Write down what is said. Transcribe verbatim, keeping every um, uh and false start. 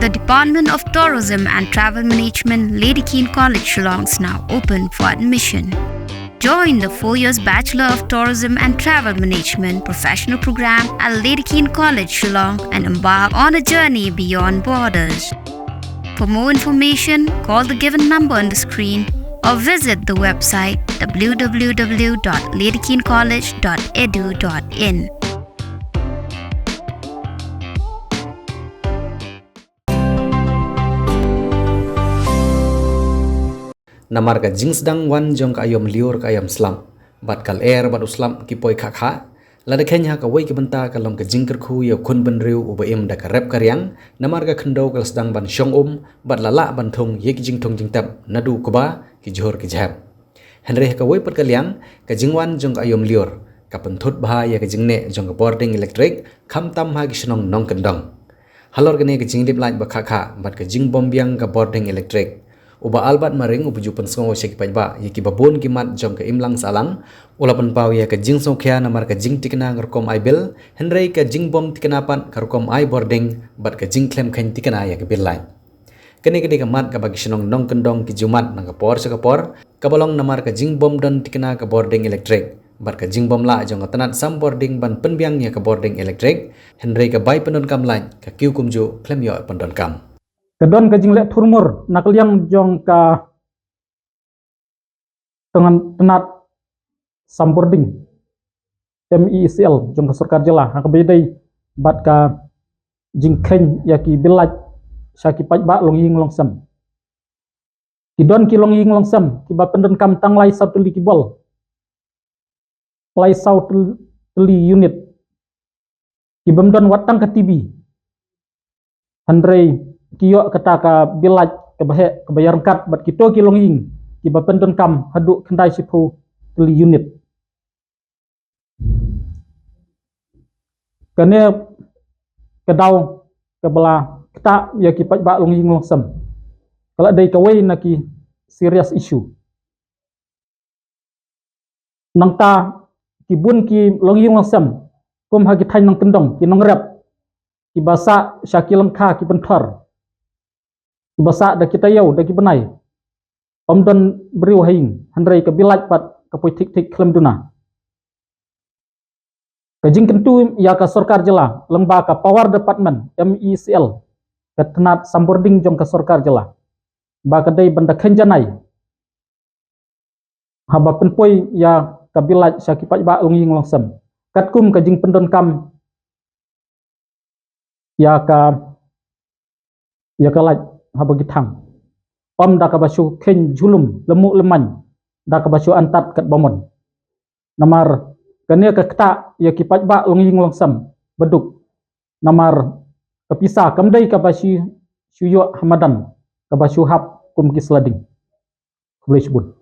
The Department of Tourism and Travel Management, Lady Keane College, Shillong, is now open for admission. Join the four years Bachelor of Tourism and Travel Management professional program at Lady Keane College, Shillong, and embark on a journey beyond borders. For more information, call the given number on the screen or visit the website w w w dot lady keane college dot e d u dot in. Namar ka jingsdang wan jong ka aïom lyiur ka aïom slap, bad ka lyer bad u slap ki poi khah khah. Lada kheiñ ha kawei ka bynta ka long ka jingkyrkhu ïa u khun bynriew uba im da ka rep ka riang, namar ka khyndew ka la sdang ban shong um, bad la lah ban thung ïa ki jingthung jingtep naduh kba ki jhur ki jhep. Hynrei ha kawei pat ka liang, ka jingwan jong ka aïom lyiur ka pynthut bha ïa ka jingneh jong ka bording elektrik, khamtam ha ki shnong nongkyndong. Halor kane ka jinglip lait ba khah khah bad ka jingbom biang ka bording elektrik, u Bah Albert Maring, uba ju pynsngew sha ki paidbah ïa kiba bun ki mat jong ka imlang sahlang, u la pynpaw ïa ka jingsngewkhia namar ka jingthikna ka rukom ai bill, hynrei ka jingbom thikna pat ka rukom ai bording bad ka jingkhlem kheiñ thikna ïa ka bill lait. Kane ka dei ka mat kaba ki shnong nongkyndong ki ju mad na ka por sha ka por, kaba long namar ka jingbym don thikna ka bording elektrik bad ka jingbym lah jong ka tnat sam bording ban pynbiang ïa ka bording elektrik, hynrei ka bai pyndonkam lait ka kiew kumjuh khlem ïoh pyndonkam. Ka don ka jingleh thurmur na ka liang jong ka tnat sam bording, M E E C L, jong ka sorkar jylla ha kaba ïadei bad ka jingkheiñ ïa ki bill lait sha ki paidbah longïing longsem. Ki don ki longïing longsem kiba pyndonkam tang lai saw tylli ki bol, lai saw tylli unit, kibym don wat tang ka T V. Hynrei ki ïoh kata ka bill lait kaba heh kaba ïaryngkat bad kito ki longïing kiba pyndonkam haduh khyndai shiphew tylli unit. Kane ka daw kaba la ktah ïa ki paidbah longïing longsem ka la dei kawei na ki serious issue. Nangta ki bun ki longïing longsem kum ha ki thaiñ nongkyndong, ki nongrep, kiba sah sha ki lyngkha ki pynthor, kiba sah da ki taïew da ki bnai, ym don briew ha ïing, hynrei ka bill lait pat ka poi thik thik khlem duna. Ka jingkyntu ïa ka sorkar jylla lyngba ka Power Department, M E E C L, ka tnat sam bording jong ka sorkar jylla, ba ka dei ban da kheiñ janai haba pynpoi ïa ka bill lait sha ki paidbah longïing longsem, katkum ka jingpyndonkam ïa ka, ïa ka lait haba ki thang, ym da kaba shu kheiñ jhulum, lemu lemaiñ, da kaba shu antad katba mon. Namar kane ka ktah ïa ki paidbah longïing longsem baduk. Namar ka pisa kam dei kaba shu, shu ïoh ha madan, kaba shu hap kum ki sla ding. Khublei shibun.